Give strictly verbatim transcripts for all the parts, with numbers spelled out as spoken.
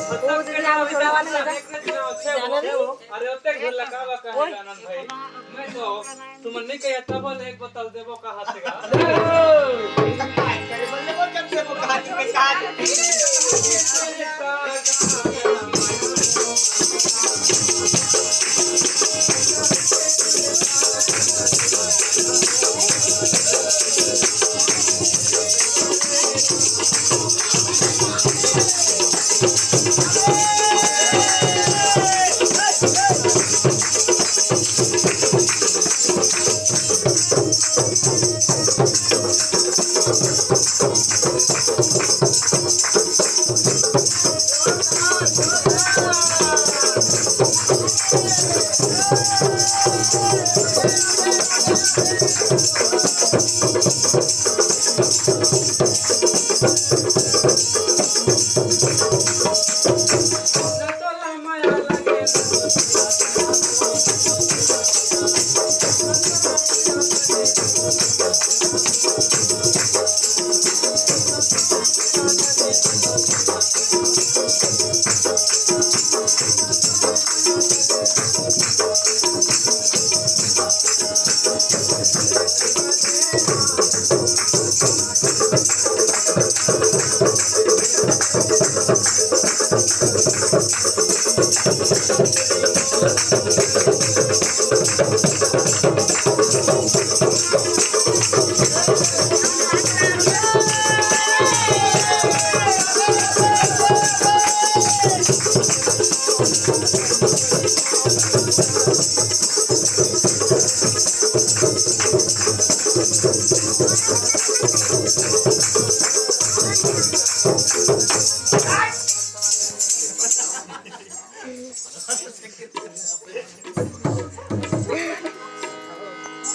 वो दीदी, आप थोड़ा सा जाना नहीं। अरे, ओते घर लगावा का है, आनंद भाई? मैं तो तुमन नहीं कहे, तब ले एक बोतल देबो का हाथ से का?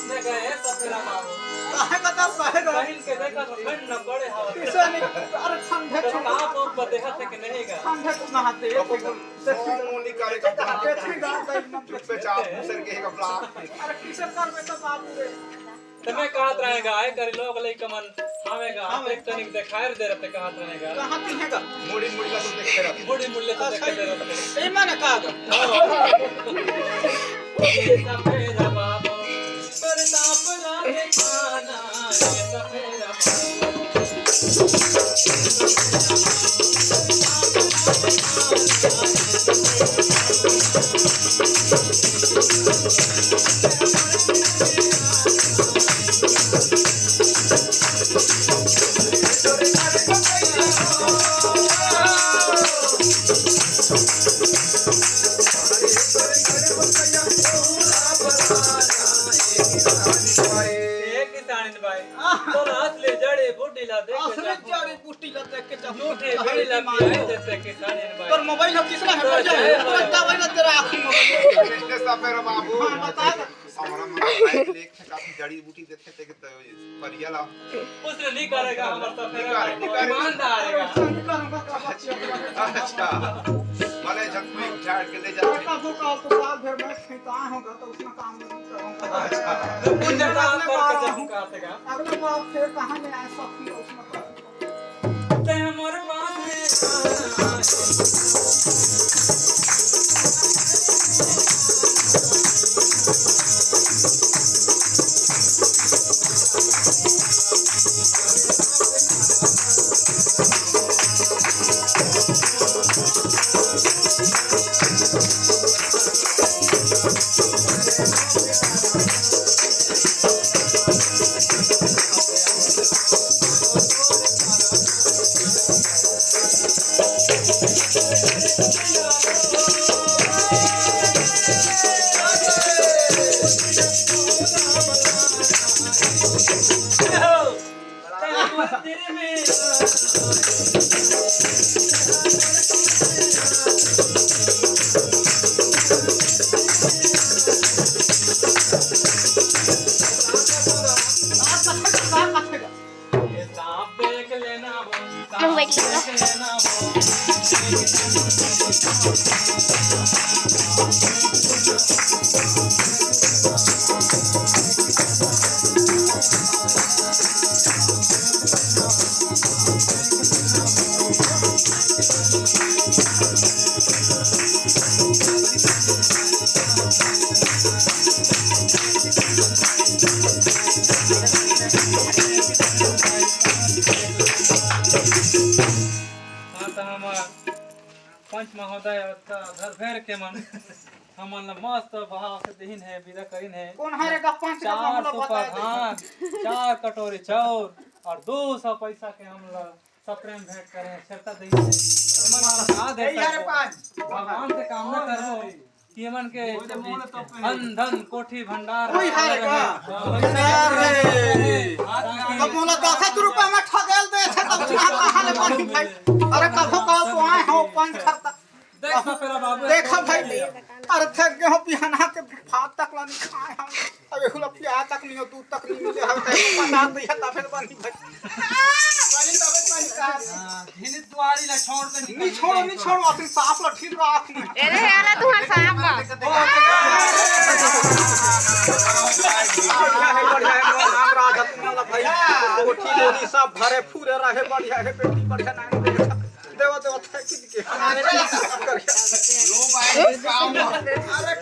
देखा, ए सफेरा बाबू। काहे का तब काहे का? पहिन के देखा तो ठंड न पड़े हवा। किसे नहीं? अरे ठंडे तो ठंडे। कहाँ तो ऊपर देखा थे कि नहीं गा? ठंडे तो नहाते हैं। कौन मुंह निकाले कपड़ा? देखी गाल का एकदम चुप्पे चाप मुसर के कपड़ा। अरे किसे करबे तो बाबू रे। तमे कहत रहेगा, आए करे लोग लइका मन आवेगा, हाँ, एक तनिक देखायर दे रहते कहत रहेगा। कहाँ ती है गा? मुड़ी मुड़ी ला तो देखते रहते। मुड़ी मुड़ी ला तो अच्छा, देखते रहते। ए माने का गा? हाँ। ये सफेरा बाबू, प्रताप ला दिखाना, ये सफेरा बाबू। ए किसानिन भाई, तोर हाथ ले जड़ी बूटी ला देख के असली जा। जड़ी बूटी ला देख के जा। झूठी बीड़ी ला पियाई देते किसानिन भाई। तोर मोबाइल हम किसना है? तो बढ़िया है। जाए तोर मोबाइल। का भाई ना तेरा आखिरी मोबाइल। किसने सफेरा बाबू? हाँ, बता ना। हमारा मोबाइल ले एक ठे काफी जड़ी बूटी देते थे कि तो परिया ला। उसने नहीं करेगा हमारा सफेरा। नहीं करे, नहीं करे। ईमानदार है। अच्छा, नहीं करूँगा, क्या बात है? अच्छा। भले जब कोई झाड़ के ले जाते। बेटा, दो काल तो साल भर में खैता होगा, तो उसमें काम नहीं करूँगा। अच्छा। तो कुछ जगह आप करके जब कहा थे का? अगले बार फिर कहाँ ले आए, सब फिर उसमें करूँगा। ते मोर पास में हाँ, तो हमर पंच महोदय अतका धर भेर के मन हमन ला मस्त भाव से देहिन हे, विदा करिन हे। कोन हरे का पंच का चार सौ प्रधान, चार कटोरी चाउर और दो सौ पैसा के हमला सप्रेम भेंट करे, छेरता देहिन हे। हमन ला का दे यही हरे सकबो? भगवान से कामना करबो कि एमन के धन धन कोठी भंडार कोई हरे का? हाँ। अरे। तो मोला दस रुपया में ठगेल दे थे, तब तुहां कहां ले पानी भाई? अरे, कभो काल तो आए हो पान खरता। देख ना तेरा बाबू। देखो भाई, अरे थक गए हो, बिहाना के भात तक ला नहीं खाए हम। अब एहू ला प्याज तक नहीं हो, दूध तक नहीं मिले, हम कहीं पता नहीं है, तब फिर बनी भाई। बनी तबे बनी का। हाँ, घिनित दुआरी ला छोड़ दे, नहीं छोड़ो, नहीं छोड़ो, अपन सांप ला ठीक रख नहीं। अरे, अरे, तू हर सांप बा। बढ़िया है, बढ़िया है, मोर नाम राजा, तुम वाला भाई। कोठी डोरी सब भरे फूरे रहे, बढ़िया है, बेटी, बढ़िया नाम दे। देवा, देवा, थैंक यू के। अरे,